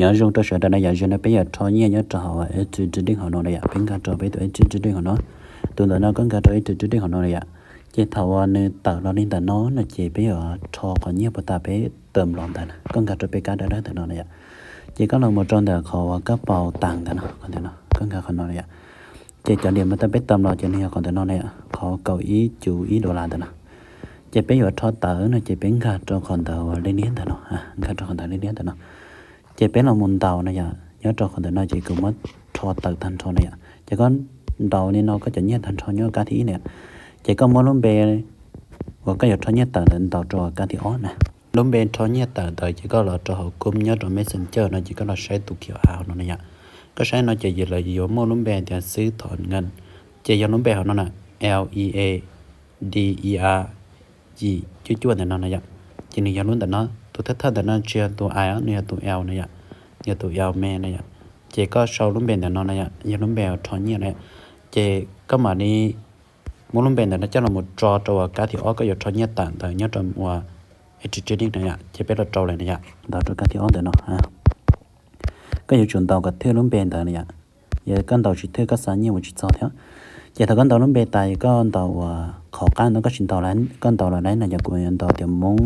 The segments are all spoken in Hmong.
Nyob zoo rau sawv daws na yom, zaum no peb yuav rho nyiaj nyob rau hauv Active Trading hauv no na yom, peb nkag rau peb tus Active Trading hauv no. Tus ntawm no koj nkag rau Active Trading hauv no na yom. Ces thaum uas nws tawm los li ntawm no no ces peb yuav rho qhov nyiaj puas tas peb tawm los ntawd na, koj nkag rau peb kab dawb dawb ntawm no na yom. Ces koj los mus rau ntawm qhov uas kab paus tas ntawm no, qhov ntawm no koj nkag qhov no na yom. Ces cov diam mas tas peb tawm los ces nws yog qhov ntawm no na yom, qhov kaum ib cuv ib dollar ntawm no. Ces peb yuav rho tawm no ces peb nkag rau qhov ntawd uas liab liab ntawm no, nkag rau qhov ntawd liab liab ntawm no. Ces peb los mus ntaus na yom, nyob rau qhov ntawm no ces kuv muab rho tawm tag nrho na yom. Ces koj ntaus li no koj cov nyiaj tag nrho nyob kab thib ib na yom. Ces koj muab lub npe uas koj yuav rho nyiaj tawm ntawd ntaus rau kab thib ob na. Lub npe rho nyiaj tawm ntawd ces koj los rau hauv Chrome nyob rau Messenger no ces koj los saib tus Q R hauv no na yom. Koj saib no ces lawv yuav muaj lub npe tias xwb thov nkees, ces yog lub npe hauv no na, L E A D E R yim cuaj cuaj ntawm no na yom. Ces nws yog lub ntawm no, tus thawj thawj ntawm no tsis yog tus I, nws yog tus L na yom, yog tus L me na yom. Ces koj sau lub npe ntawm no na yom, yog lub npe rho nyiaj na yom. Ces koj mam li muab lub npe ntawm no coj los mus tso rau uas kab thib ob koj yuav rho nyiaj tawm ntawd nyob rau uas Active Trading na yom. Ces peb los rau lawm na yom, ntaus rau kab thib ob ntawm no. Koj yuav tsum ntaus kom thwj lub npe ntawd na yom. Yog koj ntaus tsis thwj koj xa nyiaj mus tsis txog thiab. Ces thaum koj ntaus lub npe tas koj ntaus uas qhov qab no koj tsis ntaus, koj ntaus los lawm na yom, kuv yuav ntaus tias Hmoob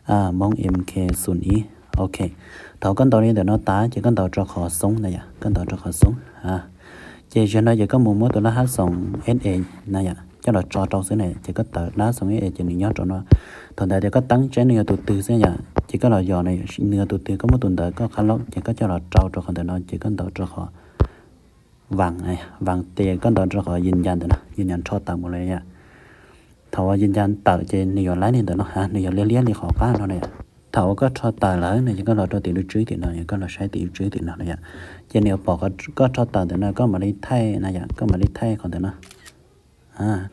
Hmoob M K xoom ib. Ok, thaum koj ntaus li ntawm no tas ces koj ntaus rau qhov xoob na yom, koj ntaus rau qhov xoob. Ces zaum no ces koj mus muab tus lab hab xoom S A na yom coj los tso rau xwb na, ces koj tawm lab hab xoom S A ces nws nyob rau no. Thaum ntawd ces koj teeb saib nws yog tus twg xwb yom, ces koj los yog nws yog tus twg koj muab tus ntawd koj qhab laub ces koj coj los rau rau qhov ntawm no ces koj ntaus rau qhov vas, vas tes koj ntaus rau qhov yws ncas ntawm no, yws ncas rho tawm mus lawm yom. Thaum uas yws ncas tawm ces nws yuav laib li ntawm no, nws yuav liab liab li qhov qab no na yom. Thaum uas koj rho tawm lawm no ces koj los rau tim lub tswb tim no, koj los saib tim lub tswb tim no na yom. Ces nws yuav pom koj rho tawm ntawm no koj mam li thaij na yom, koj mam li thaij qhov ntawm no.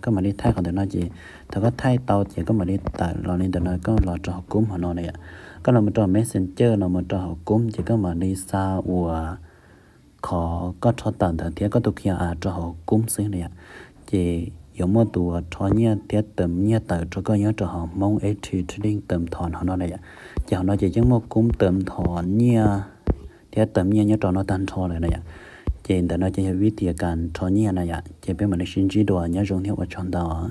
Koj mam li thaij qhov ntawm no ces thaum koj thaij tau ces koj mam li tawm los li ntawm no koj los rau hauv Chrome hauv no na yom. Koj los mus rau Messenger los mus rau hauv Chrome ces koj mam li xa uas qhov koj rho tawm ntawd thiab koj tus Q R rau hauv Chrome xwb na yom. Ces yuav muaj tus uas rho nyiaj thiab tawm nyiaj tawm rau koj nyob rau hauv Hmoob Active Trading tawm thom hauv no na yom. Ces hauv no ces yeej muaj Chrome tawm thom nyiaj thiab tawm nyiaj nyob rau no tag nrho lawm na yom. Ces ntawm no ces yog vib tias kas rho nyiaj na yom. Ces peb mam li sib ntsib dua, nyob zoo thiab ua tsaug ntau.